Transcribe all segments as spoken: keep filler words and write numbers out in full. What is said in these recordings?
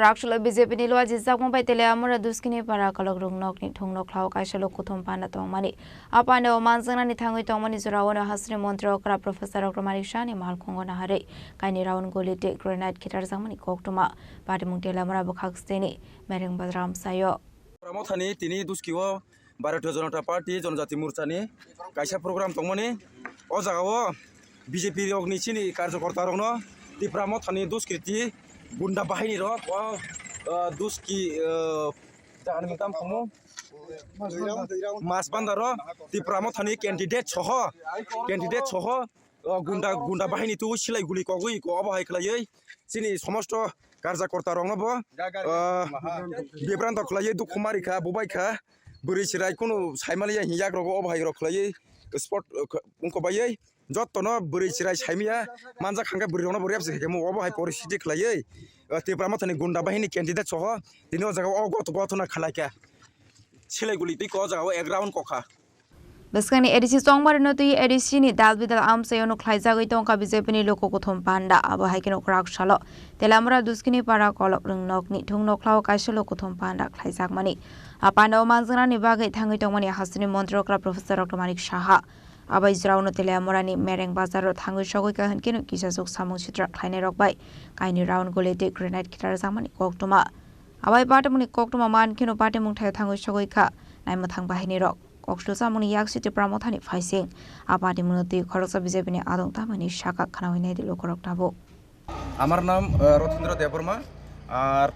Rakchalo B J P ni lua jijak mung bai Teliamura Duskini para kolok rung nok ni thung nok khlao kaisa lok kuthum panda tongmani. A panda o manjaknani thangwi tongmani jora o no hasteni montri okra Professor Doctor Manik Shah ni malkhungo naharwi kaini round guli tei grenade khitarjakmani koktwma. Patimung Teliamura bwkhak steni Mereng Bazar amsaio. Mothani tini Duski o Bharatiya Janata Party Janajati Morcha ni kaisa program tongmani. O jaga o B J P rok ni chini karjokorta rok no Tipra Motha ni duskriti gunda bahini rok o, o, duski, o, jaga ni mung tamo Mas Bandar o Tipra Motha ni candidate soho, candidate soho o gunda, gunda bahini tu silai guli kogwi ko obo hai khlaiwi chini somosto karjakorta rokno bo, ah, bibranto khlaiwi dukhu mari kha, bubai kha, bwrwi chwrai kunu saimaliya hiyak rogo obo hai rok khlaiwi sport, ah, wngkobaiwi jottono bwrwi chwrai saimiya manjak hangkhe bwrwi rokno bo rep se khe obo hai poristiti khlaiwi, ah, Tipra Mothani gunda bahini candidate soho tini o jaga o got-, gothona khlaikha. Silai guli twi ko o jaga o ek round kokha. Bwskangni A D C chongbarino twi A D C ni dal bidal amchaio no khlaijagwi tongkha B J P ni luku kuthum panda. Abo hai kheno kwrak salo Telamura Duskini para kolok rwngnokni thung nokhlao kaisa luku kuthum panda khlaijakmani. A panda o manjaknani bagwi thangwi tongmani hasteni montri okra Professor Doctor Manik Saha. Abo ijrao no Telamura ni Mereng Bazar o thangwi sogwi kha hwnkhe no kisa juk samung sitra khlainai rok bai kaini round guli tei grenade khitarjakmani koktwma. Abai patimungni koktwma man kheno patimung thaio thangwi sogwi kha naimwthang bahinirok. Koksu chamungni yaksi Tipra Mothani phaising. A patimungno twi khoroksa B J P ni adong tamani saka khnawi naidi lukurok tabuk. আমার নাম, আহ, রথীন্দ্র দেববর্মা। আর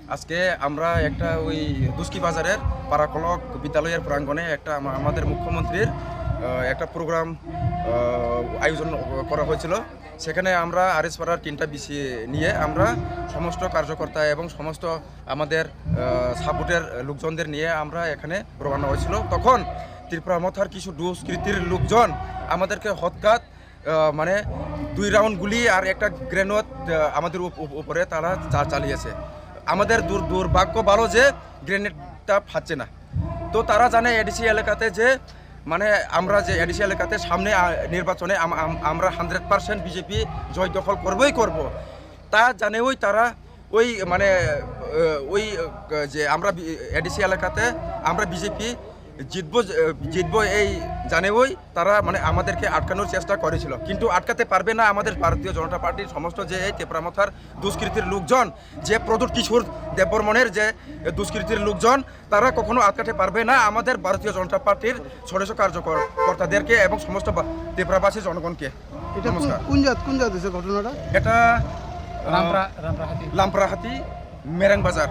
আজকে আমরা একটা ওই দুস্কি বাজারের পারাকলক বিদ্যালয়ের প্রাঙ্গণে একটা আমা-, আমাদের মুখ্যমন্ত্রীর, আহ, একটা প্রোগ্রাম, আহ, আয়োজন করা হয়েছিল। সেখানে আমরা আরএস পাড়ার তিনটা বিসি নিয়ে আমরা সমস্ত কার্যকর্তা এবং সমস্ত আমাদের, আহ, সাপোর্টের লোকজনদের নিয়ে আমরা এখানে রওনা হয়েছিল। তখন ত্রিপুরা মথার কিছু দুষ্কৃতির লোকজন আমাদেরকে হঠাৎ, আহ, মানে দুই রাউন্ড গুলি আর একটা গ্রেনেড, আহ, আমাদের উপ-, উপ-, উপরে তারা চা-, চালিয়েছে। আমাদের দুর-, দুর্ভাগ্য ভালো যে গ্রেনেডটা ফাটছে না। তো তারা জানে এডিসি এলাকাতে যে, মানে, আমরা যে এডিসি এলাকাতে সামনে, আহ, নির্বাচনে আম-, আম-, আমরা হান্ড্রেড পার্সেন্ট বিজেপি জয় দখল করবই করব। তা জানেওই তারা ওই, মানে, আহ, ওই, আহ, যে আমরা বি-, এডিসি এলাকাতে আমরা বিজেপি জিতবো, আহ, জিতবো এই জানেওই তারা, মানে, আমাদেরকে আটকানোর চেষ্টা করেছিল, কিন্তু আটকাতে পারবে না আমাদের ভারতীয় জনতা পার্টির সমস্ত যে এই তেপরামথার দুষ্কৃতির লোকজন, যে প্রদ্যুৎ কিশোর দেববর্মনের যে দুষ্কৃতির লোকজন, তারা কখনো আটকাতে পারবে না আমাদের ভারতীয় জনতা পার্টির সদস্য কার্যকর-, কর্তাদেরকে এবং সমস্ত বা-, ত্রিপুরাবাসী জনগণকে। এটা কোন, নমস্কার। কোন জাত, কোন জাত হয়েছে ঘটনাটা? এটা, আহ, রামপ্রা-, রামপ্রাহাতি। লামপ্রাহাতি মেরেং বাজার।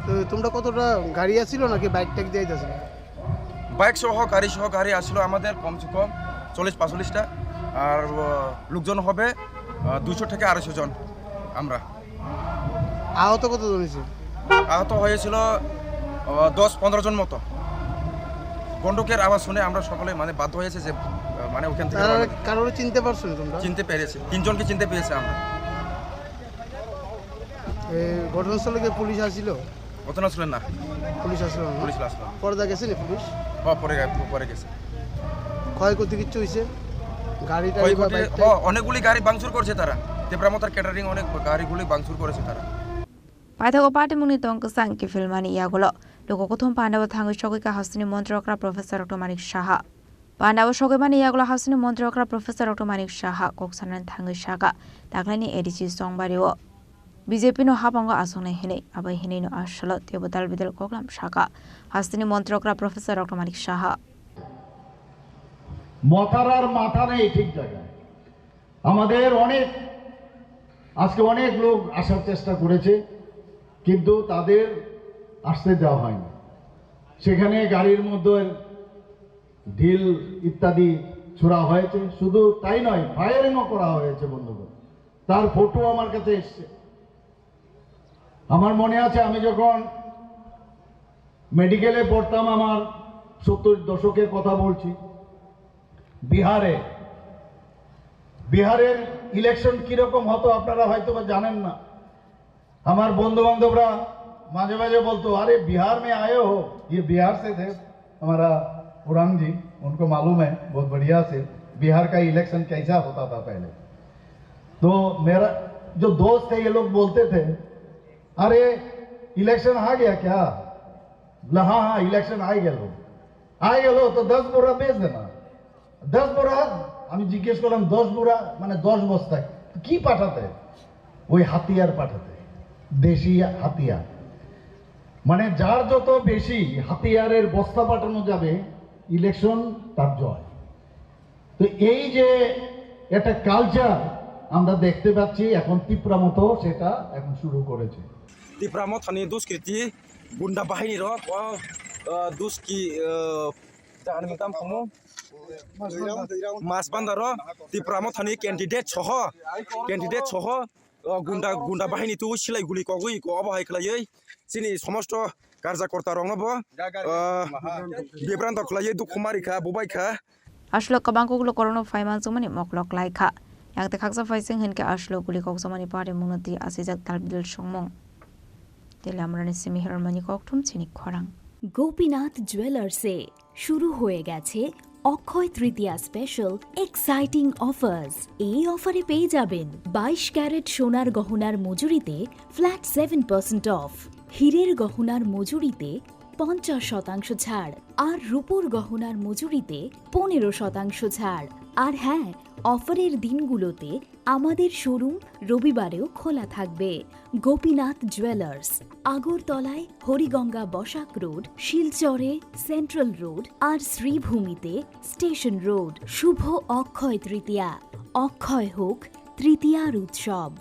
তো তোমরা কতটা গাড়ি আসছিল নাকি বাইক ট্যাক দিয়ে যাচ্ছিল? বাইক সহ, গাড়ি সহ, গাড়ি আসছিল আমাদের কমসে কম চল্লিশ পঁয়তাল্লিশটা, আর, আহ, লোকজন হবে, আহ, দুইশো থেকে আড়াইশো জন আমরা। আহত কতজন হয়েছে? আহত হয়েছিল, আহ, দশ পনেরো জন মতো। বন্দুকের আওয়াজ শুনে আমরা সকলে, মানে, বাধ্য হয়েছে যে, আহ, মানে, ওখান থেকে তারা রওনা দিতে। কারোর চিনতে পারছো না তোমরা? চিনতে পেরেছি, তিনজনকে চিনতে পেরেছি আমরা। এ, ঘটনাস্থলে কি পুলিশ আসছিল? ঘটনাস্থলে না। পুলিশ আসলো না? পুলিশ আসলো না। পরে দেখা গেছে নি পুলিশ? হ্যাঁ, পরে গে-, পরে গেছে। ক্ষয়ক্ষতি কিচ্ছু হয়েছে? গাড়ি টাড়ি বা ক্ষয়ক্ষতি, বাইক টাইক? হ্যাঁ, অনেকগুলি গাড়ি ভাঙচুর করেছে তারা। তেপরামথার ক্যাটারিং অনেক গাড়িগুলি ভাঙচুর করেছে তারা। Paithago patimungni tong kwchang kiphilmani yagulo luku kuthum pandao thangwi sogwi kha hasteni montri okra Professor Doctor Manik Saha. Pandao sogwimani yagulo hasteni montri okra Professor Doctor Manik Saha kok sanani thangwi sakha, taklaini A D C chongbario B J P no habango asongnai hinwi, abo hinwi no asolo teibo dal bidal koklam sakha hasteni montri okra Professor Doctor Manik Saha. মথার আর মাথা নেই ঠিক জায়গায়। আমাদের অনেক, আজকে অনেক লোক আসার চেষ্টা করেছে, কিন্তু তাদের আসতে দেওয়া হয়নি। সেখানে গাড়ির মধ্যে ঢিল ইত্যাদি ছোড়া হয়েছে। শুধু তাই নয়, ফায়ারিংও করা হয়েছে বন্দুকে। তার ফটো আমার কাছে এসছে। আমার মনে আছে, আমি যখন মেডিকেলে পড়তাম, আমার সত্তর দশকের কথা বলছি, বিহারে, বিহারের ইলেকশন কিরকম হতো আপনারা হয়তো বা জানেন না। আমার বন্ধু বান্ধবরা মাঝে মাঝে বলতো, "আরে, বিহার মে আয়ে হো, ইয়ে বিহার সে থে, হামারা উরাং জি, উনকো মালুম হ্যায়, বহুত বড়িয়া সে, বিহার কা ইলেকশন কেসা হোতা থা পেহলে।" তো মেরা জো দোস্ত হ্যায়, ইয়ে লোগ বোলতে থে, আরে, ইলেকশন আ গেয়া ক্যা? বলে, হ্যাঁ হ্যাঁ, ইলেকশন আই গেল। আই গেল তো দশ বোরা বেচ দেনা। দশ বোরা? আমি জিজ্ঞেস করলাম, দশ বোরা মানে দশ বস্তা? কি পাঠাতে? ওই হাতিয়ার পাঠাতে, দেশি হাতিয়ার। মানে যার যত বেশি হাতিয়ারের বস্তা পাঠানো যাবে, ইলেকশন তার জয়। তো এই যে একটা কালচার আমরা দেখতে পাচ্ছি, এখন তিপ্রা মথো সেটা এখন শুরু করেছে। Tipra Mothani duskirti gunda bahini rok o, o, duski, o, jahani mungtam khumu. Mas bandaro Tipra Mothani candidate soho, candidate soho, o, gunda, gunda bahini tu silai guli kogwi ko obo hai khlaiwi chini somosto karja korta rokno bo, o, bibranto khlaiwi dukhu marikha, bubaikha. Aswk kwbang kok lukurokno phaimanjakmani moklok laikha. Yakte khaksa phaising hinkhe aswk guli kokjakmani parimungno twi asijak dalbidal songmung. Tele amrani simi hirmani kokthum chini khorang. Gopinath জুয়েলার্সে শুরু হয়ে গেছে অক্ষয় Tritiya special exciting offers. এই অফারে পেয়ে যাবেন বাইশ ক্যারেট সোনার গহনার মজুরিতে ফ্ল্যাট সেভেন পার্সেন্ট অফ, হীরের গহনার মজুরিতে পঞ্চাশ শতাংশ ছাড়, আর রূপোর গহনার মজুরিতে পনেরো শতাংশ ছাড়। আর হ্যাঁ, অফারের দিনগুলোতে আমাদের শোরুম রবিবারেও খোলা থাকবে। গোপীনাথ জুয়েলার্স, আগরতলায় হরিগঙ্গা বসাক রোড, শিলচরে সেন্ট্রাল রোড আর শ্রীভূমিতে স্টেশন রোড। শুভ অক্ষয় তৃতীয়া, অক্ষয় হোক তৃতীয়ার উৎসব।